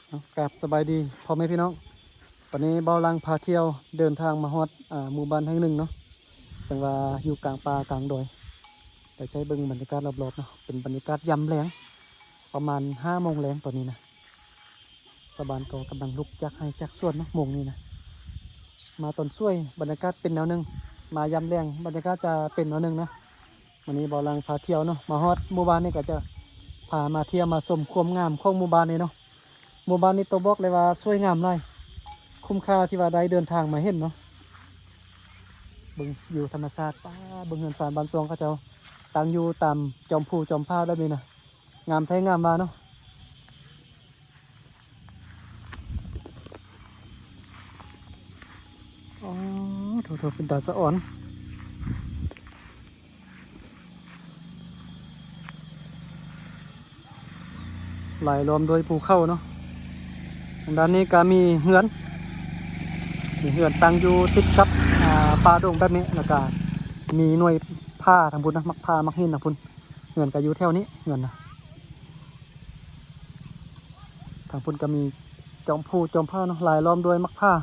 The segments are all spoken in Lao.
ເອົາ ກາບສະບາຍດີພໍ່ແມ່ພີ່ນ້ອງ, ວັນນີ້ບ່າວຫຼັງພາທ່ຽວເດີນທາງມາຮອດ ອ່າ ໝູ່ບ້ານແຫ່ງໜຶ່ງເນາະ, ເຊິ່ງວ່າຢູ່ກາງປ່າກາງດອຍ. ໄປໃຊ້ເບິ່ງບັນຍາກາດລອບໆເນາະ, ເປັນບັນຍາກາດຍາມແລງ ປະມານຫ້າໂມງແລງຕອນນີ້ນະ. ຊາວບ້ານກໍກຳລັງລຸກຈາກໄຮ່ຈາກສວນເນາະ ໂມງນີ້ນະ. ມາຕອນສວຍ ບັນຍາກາດເປັນແນວໜຶ່ງ, ມາຍາມແລງ ບັນຍາກາດຈະເປັນແນວໜຶ່ງນະ. ມື້ນີ້ບ່າວຫຼັງພາທ່ຽວເນາະ, ມາຮອດໝູ່ບ້ານນີ້ກໍຈະພາມາທ່ຽວມາຊົມຄວາມງາມຂອງໝູ່ບ້ານນີ້ເນາະ. ໝູ່ບ້ານນີ້ຕ້ອງບອກເລີຍວ່າສວຍງາມຫຼາຍ, ຄຸ້ມຄ່າທີ່ວ່າໄດ້ເດີນທາງມາເຫັນເນາະ. ເບິ່ງວິວທຳມະຊາດ, ປ້າ ເບິ່ງເຮືອນຊານບ້ານຊ່ອງເຂົາເຈົ້າ ຕັ້ງຢູ່ຕາມຈອມພູຈອມຜາແບບນີ້ນະ, ງາມແທ້ງາມວ່າເນາະ. ອໍ ໂຖໆ ເປັນຕາສະອອນ. ລາຍລ້ອມດ້ວຍພູເຂົາເນາະ. ທາງດ້ານນີ້ກໍມີເຮືອນ, ມີເຮືອນຕັ້ງຢູ່ຕິດກັບ ອ່າ ປ່າດົງແບບນີ້, ແລ້ວກໍມີໜ່ວຍຜາທາງພຸ້ນນະ, ໝາກຜາໝາກຫີນທາງພຸ້ນ. ເຮືອນກໍຢູ່ແຖວນີ້ ເຮືອນນະ. ທາງພຸ້ນກໍມີຈອມພູຈອມຜາເນາະ, ລາຍລ້ອມດ້ວຍໝາກຜາ.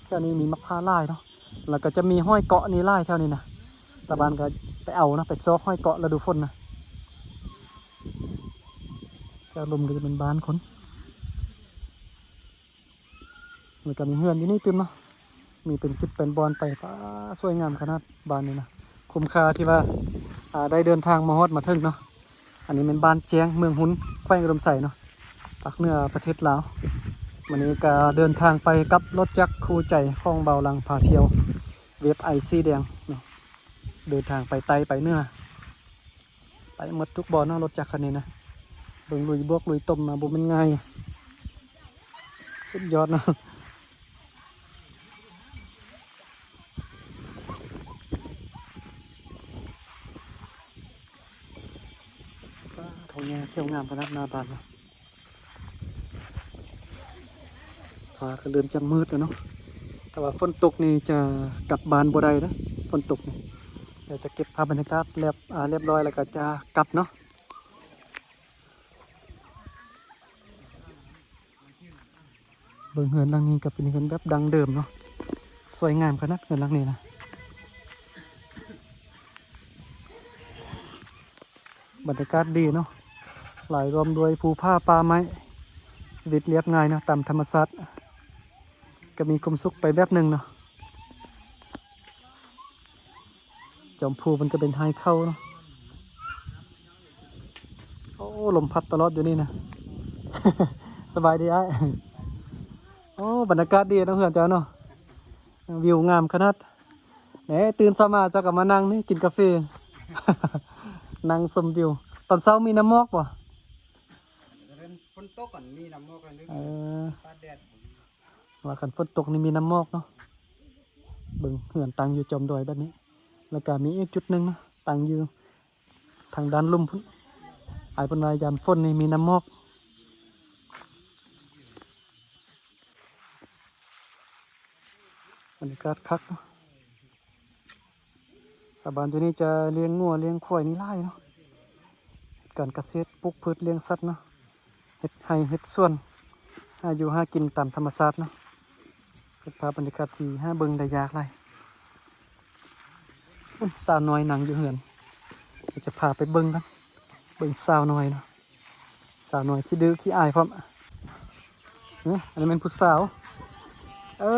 ແຖວນີ້ມີໝາກຜາຫຼາຍເນາະ, ແລ້ວກໍຈະມີຫອຍເກາະນີ້ຫຼາຍແຖວນີ້ນະ. ຊາວບ້ານກໍໄປເອົາເນາະ, ໄປຊອກຫອຍເກາະລະດູຝົນນະ. ແຖວລຸ່ມກໍຈະເປັນບ້ານຄົນ. ແລ້ວກໍມີເຮືອນຢູ່ນີ້ຕື່ມເນາະ, ມີເປັນຈຸດເປັນບ່ອນໄປ. ປ້າ ສວຍງາມຂະໜາດບ້ານນີ້ນະ, ຄຸ້ມຄ່າທີ່ວ່າ ອ່າ ໄດ້ເດີນທາງມາຮອດມາເຖິງເນາະ. ອັນນີ້ແມ່ນບ້ານແຈ້ງ ເມືອງຮຸນ ແຂວງອຸດົມໄຊເນາະ, ພາກເໜືອປະເທດລາວ. ມື້ນີ້ກໍເດີນທາງໄປກັບລົດຈັກຄູ່ໃຈຂອງບ່າວຫຼັງພາທ່ຽວ ເວບໄອ ສີແດງເນາະ, ເດີນທາງໄປໃຕ້ໄປເໜືອ ໄປໝົດທຸກບ່ອນເນາະ ລົດຈັກຄັນນີ້ນະ. ເບິ່ງລຸຍບວກລຸຍຕົມມາບໍ່ແມ່ນງ່າຍ, ສຸດຍອດເນາະ. ປ້າ ທົ່ງຫຍ້າຂຽວງາມຂະໜາດໜ້າບ້ານເນາະ. ຟ້າກໍເລີ່ມຈະມືດແລ້ວເນາະ, ແຕ່ວ່າຝົນຕົກນີ້ຈະກັບບ້ານບໍ່ໄດ້ເດ້, ຝົນຕົກນີ້. ດຽວຈະເກັບພາບບັນຍາກາດແລບ ອ່າ ລຽບຮ້ອຍແລ້ວກໍຈະກັບເນາະ. ເບິ່ງເຮືອນຫຼັງນີ້ກໍເປັນເຮືອນແບບດັ້ງເດີມເນາະ, ສວຍງາມຂະໜາດເຮືອນຫຼັງນີ້ນະ. ບັນຍາກາດດີເນາະ, ລາຍລ້ອມດ້ວຍພູຜາປ່າໄມ້, ຊີວິດລຽບງ່າຍເນາະ ຕາມທຳມະຊາດ, ກໍມີຄວາມສຸກໄປແບບໜຶ່ງເນາະ. ຈອມພູມັນກໍເປັນໄຮ່ເຂົ້າເນາະ. ໂອ້ ລົມພັດຕະຫຼອດຢູ່ນີ້ນະ. ສະບາຍດີອ້າຍ. ໂອ້ ບັນຍາກາດດີເນາະ ເຮືອນເຈົ້າເນາະ, ວິວງາມຂະໜາດ. ແໜ່ ຕື່ນເຊົ້າມາເຈົ້າກໍມານັ່ງນີ້ກິນກາເຟ ນັ່ງຊົມວິວ. ຕອນເຊົ້າມີນ້ຳໝອກບໍ່? ຝົນຕົກກໍມີນ້ຳໝອກ. ເອີ ຟ້າແດດ ວ່າຄັນຝົນຕົກນີ້ມີນ້ຳໝອກເນາະ. ເບິ່ງເຮືອນຕັ້ງຢູ່ຈອມດອຍແບບນີ້, ແລ້ວກະມີອີກຈຸດໜຶ່ງເນາະ ຕັ້ງຢູ່ທາງດ້ານລຸ່ມພຸ້ນ. ອ້າຍເພິ່ນວ່າຍາມຝົນນີ້ມີນ້ຳໝອກ. ບັນຍາກາດຄັກເນາະ. ຊາວບ້ານຢູ່ນີ້ຈະລ້ຽງງົວລ້ຽງຄວາຍນີ້ຫຼາຍເນາະ, ເຮັດການກະເສດ ປູກພືດລ້ຽງສັດເນາະ, ເຮັດໄຮ່ເຮັດສວນ ຫາຢູ່ຫາກິນຕາມທຳມະຊາດເນາະ. ເປັນພາບບັນຍາກາດທີ່ຫາເບິ່ງໄດ້ຍາກຫຼາຍ. ອຸ້ນ ສາວນ້ອຍນັ່ງຢູ່ເຮືອນ, ດຽວຈະພາໄປເບິ່ງກັນ, ເບິ່ງສາວນ້ອຍເນາະ. ສາວນ້ອຍຂີ້ດື້ຂີ້ອາຍພ້ອມ. ເອີ ອັນນີ້ແມ່ນຜູ້ສາວ. ເອີ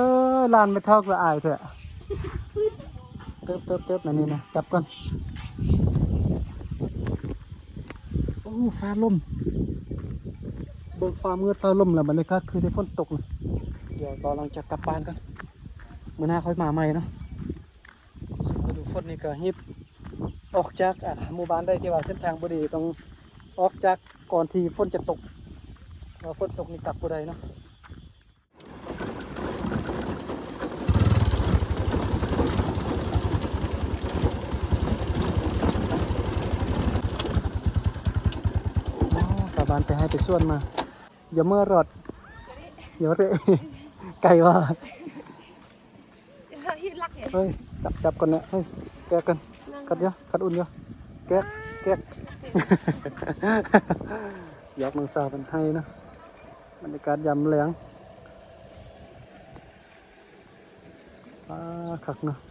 ຫຼານແມ່ເຖົ້າຄືອາຍແທ້. ເຕີບໆໆ ອັນນີ້ນະ ຈັບກ່ອນ. ໂອ້ ຟ້າລົມ, ເບິ່ງຟ້າມືດຟ້າລົມແລ້ວ ບັນຍາກາດຄືໄດ້ຝົນຕົກນະ. ດຽວລໍຫຼັງຈາກກັບບ້ານກ່ອນ, ມື້ໜ້າຄ່ອຍມາໃໝ່ເນາະ. ລະດູຝົນນີ້ກໍຮີບອອກຈາກ ອ່າ ໝູ່ບ້ານໃດທີ່ວ່າເສັ້ນທາງບໍ່ດີ ຕ້ອງອອກຈາກກ່ອນທີ່ຝົນຈະຕົກ, ເພາະວ່າຝົນຕົກນີ້ກັບບໍ່ໄດ້ເນາະ. ໂອ້ ຊາວບ້ານໄປໄຮ່ໄປສວນມາ. ຢ່າເມືອລອດ ຢ່າເຣ ໄກວ່າ. ເຮີ້ຍ ຈັບ ຈັບກ່ອນນະ. ເຮີ້ຍ ແກະກ່ອນ. ຂັດຢູ່ ຂັດອຸ່ນຢູ່. ແກະ ແກະ. ຢອກນ້ອງສາວເພິ່ນໄຮ່ເນາະ. ບັນຍາກາດຍາມແລງ ອ່າ ຄັກເນາະ.